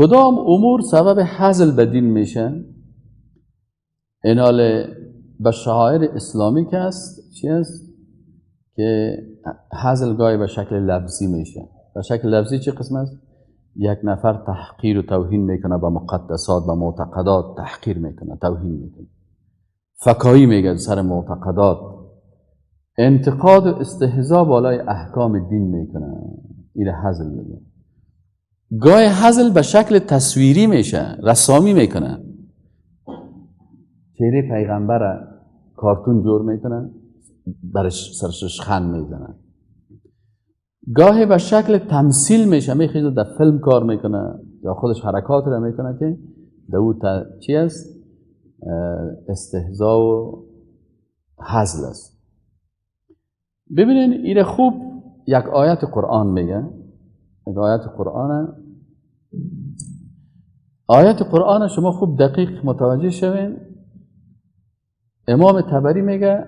کدام امور سبب هزل به دین میشه؟ اینال به شعائر اسلامی که است چی است؟ که هزل گاهی به شکل لفظی میشه. به شکل لفظی چه قسم است؟ یک نفر تحقیر و توهین میکنه به مقدسات و معتقدات، تحقیر میکنه، توهین میکنه، فکایی میگه سر معتقدات، انتقاد و استهزا بالای احکام دین میکنه، این هزل میگه. گاه هزل به شکل تصویری میشه، رسامی میکنه، چهره پیغمبر کارتون جور میکنه، برش سرش خند میزنه. گاهی به شکل تمثیل میشه، میخیزه در فیلم کار میکنه یا خودش حرکات رو میکنه که در او چی است؟ استهزا و هزل است. ببینین این خوب یک آیت قرآن میگه، یک آیت قرآن، آیت قرآن شما خوب دقیق متوجه شوین. امام طبری میگه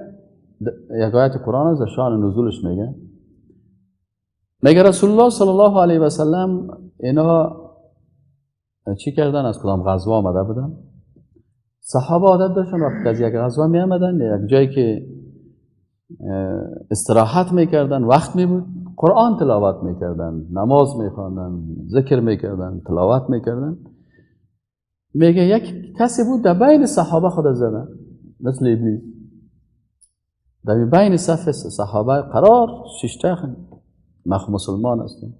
یک آیت قرآن از شان نزولش میگه، میگه رسول الله صلی الله علیه و سلم اینا چی کردن؟ از کدام غزوه آمده بودن؟ صحابه عادت داشتن وقتی از یک غزوه می آمدن یک جایی که استراحت میکردن، وقت می بود، قرآن تلاوت میکردن، نماز میخواندن، ذکر میکردن، تلاوت میکردن. میگه یک کسی بود در بین صحابه خود زدن مثل ابلیس، در بین صف صحابه قرار ششته، من مسلمان هستم.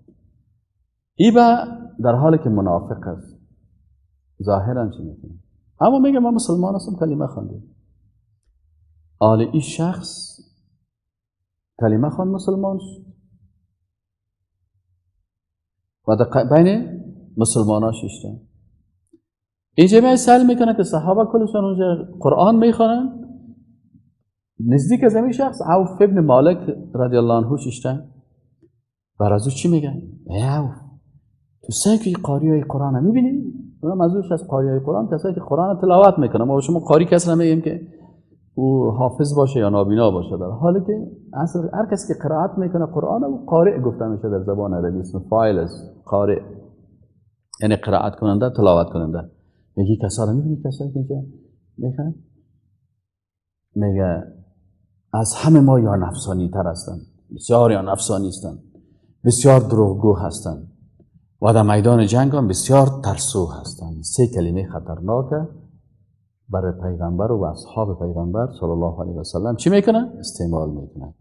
ای با در حالی که منافق است ظاهرا چی میکنه، اما میگه من مسلمان هستم، کلمه خوانده. آل این شخص کلمه خواند، مسلمان شد و در بین مسلمان ها ششته. اینجا می سأل میکنه که صحابه کلشان اونجا قرآن میخوانن، نزدیک از این شخص عوف ابن مالک رضی الله عنه ششته. بر از او چی میگن؟ ای عوف، تو سعی که قاری های قرآن هم میبینی؟ اونم منظورش از قاری های قرآن کسایی که قرآن تلاوت میکنه. ما شما قاری کس نمیگیم که او حافظ باشه یا نابینا باشه، در حالی که اصل هر کسی که قرائت میکنه قرآن او قارئ گفته میشه در زبان عربی، اسم فاعل است قارئ، یعنی قرائت کننده، تلاوت کننده. میگی کسا رو میبینی کسایی که اینجا میخوان؟ میگه از همه ما یا نفسانی تر هستند، بسیار یا نفسانی هستند، بسیار دروغگو هستند و در میدان جنگ هم بسیار ترسو هستند. سه کلمه خطرناکه برای پیغمبر و اصحاب پیغمبر صلی الله علیه و سلم چی میکنن؟ استعمال میکنن.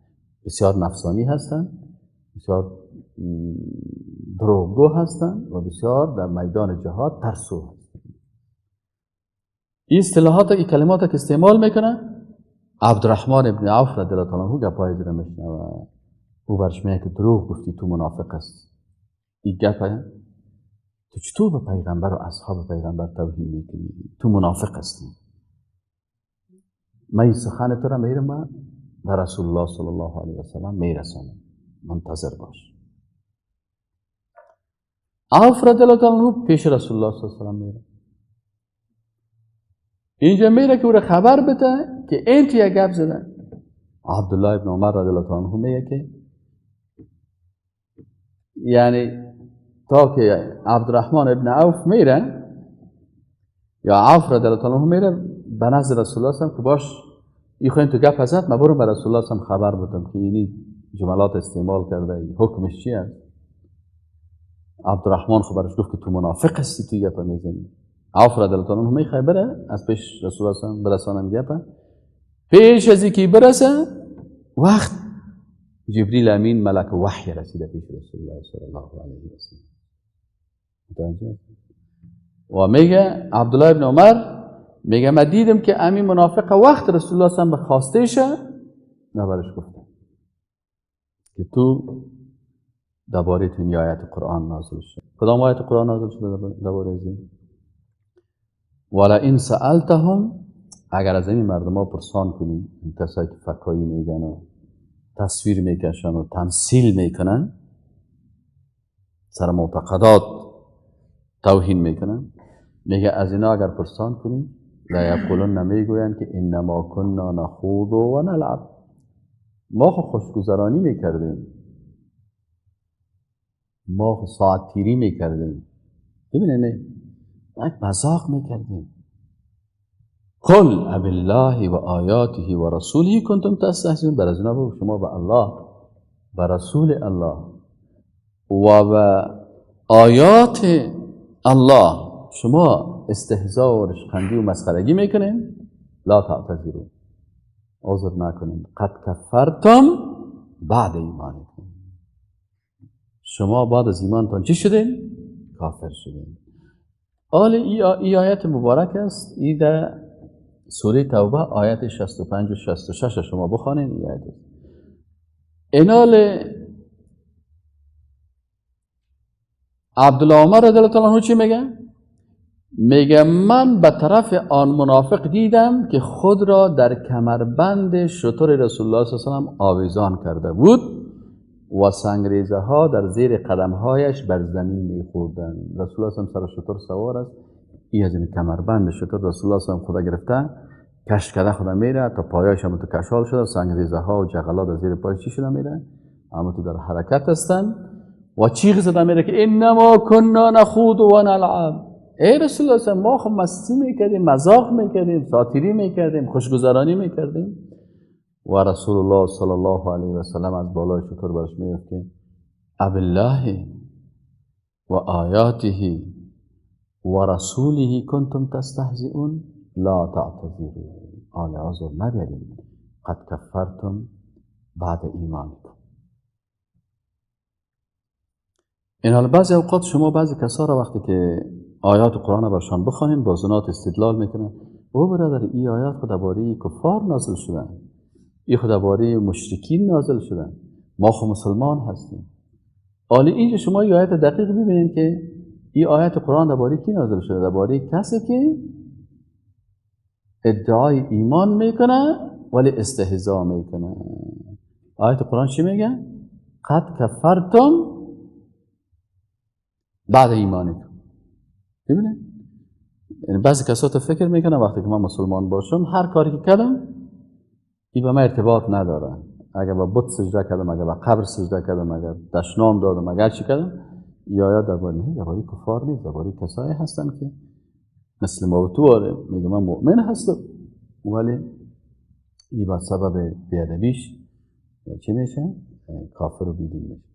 بسیار نفسانی هستند، بسیار دروغگو هستند و بسیار در میدان جهاد ترسو هستند. این اصطلاحات، این کلمات که استعمال میکنن، عبدالرحمن ابن عوف رضی الله عنه گپای رو میشنوه، او برش میگه که دروغ گفتی، تو منافق هستی. این گپه تو چطور به پیغمبر و اصحاب پیغمبر توهین میکنی؟ تو منافق هستی. من این سخن تو را میرم به رسول الله صلی الله علیه و سلم میرسانم، منتظر باش. عوف رضی الله عنه پیش رسول الله صلی الله علیه و سلم میره. اینجا میره که او را خبر بده که این توی گپ زدن. عبدالله ابن عمر رضی الله عنه میگه که یعنی تا که عبدالرحمن ابن عوف میره یا عوف رضی الله عنه میره به نزد رسول الله صلی که باش ای خواهیم تو گپ زد، من برم به رسول الله صلی خبر بدم که اینی جملات استعمال کرده، ای حکمش چی است. عبدالرحمن خبرش گفت که تو منافق هستی، تو گپ میزنی. عوف رضی الله عنه میخواد بره از پیش رسول الله صلی برسانم گپ، پیش از اینکه برسه وقت جبریل امین ملک وحی رسیده پیش رسول الله صلی الله علیه و سلم. متوجه؟ و میگه عبدالله ابن عمر میگه من دیدم که امین منافق وقت رسول الله صلی الله علیه و سلم به خواسته شه نبرش گفتم که تو درباره تو آیت قرآن نازل شد. کدام آیت قرآن نازل شده درباره از این؟ ولئن سألتهم، اگر از این مردم ها پرسان کنی، این کسایی که فکایی میگن و تصویر میکشن و تمثیل میکنن، سر معتقدات توهین میکنن، میگه از اینا اگر پرسان کنی، لا یقولون، نمیگویند که انما کنا نخوض و نلعب، ما خو خوشگذرانی میکردیم، ما خو ساعت تیری میکردیم، ببینه نه یک مذاق میکردیم. قل اب الله و آیاته و رسوله کنتم تستهزئون. بر از اینا بگو شما به الله و رسول الله و به آیات الله شما استهزاء و رشخندی و مسخرگی میکنین. لا تعتذروا، عذر نکنین. قد کفرتم بعد ایمانکم، شما بعد از ایمانتان چی شدین؟ کافر شدین. آل ای آیت مبارک است، ای در سوره توبه آیت 65 و 66 شما بخوانین. ای آیت است. اینال عبدالله عمر رضی الله عنه چی میگه؟ میگه من به طرف آن منافق دیدم که خود را در کمربند شتر رسول الله صلی الله علیه و سلم آویزان کرده بود و سنگریزه ها در زیر قدمهایش بر زمین میخوردند. رسول الله صلی سر شتر سوار است، ای از این کمربند شتر رسول الله صلی الله علیه و خدا گرفته کش کرده خدا میره تا پایش هم تو کشال شده، سنگریزه ها و جغلا در زیر پایش چی شده میره، اما تو در حرکت هستن و چیغ زده میره که انما کنا نخوض و نلعب. ای رسول الله صلی ما خب مستی میکردیم، مذاق میکردیم، ساتیری میکردیم، خوشگذرانی میکردیم. و رسول الله صلی الله علیه و سلم از بالای شتر برش میگفت اب الله و آیاته و رسوله کنتم تستهزئون لا تعتذروا. آل عذر نبرید، قد کفرتم بعد ایمانکم. این حال بعضی اوقات شما بعضی کسا را وقتی که آیات قرآن برشان بخوانین با زنات استدلال میکنن، او برادر ای آیات خود درباره کفار نازل شدن، ای خود درباره مشرکین نازل شدن، ما خو مسلمان هستیم. حالا اینجا شما ای آیت دقیق ببینید که ای آیت قرآن درباره کی نازل شده؟ درباره کسی که ادعای ایمان میکنه ولی استهزا میکنه. آیت قرآن چی میگه؟ قد کفرتم بعد ایمانتون. ببینید یعنی بعضی کسا تو فکر میکنن وقتی که من مسلمان باشم هر کاری که کردم این به من ارتباط نداره، اگر به بت سجده کردم، اگر به قبر سجده کردم، اگر دشنام دادم، اگر چی کردم، یا درباره نه، درباره کفار نیست، درباره کسایی هستن که مثل ما و تو آره میگه من مؤمن هستم ولی این با سبب بیادبیش چی میشه؟ کافر و بیدین میشه.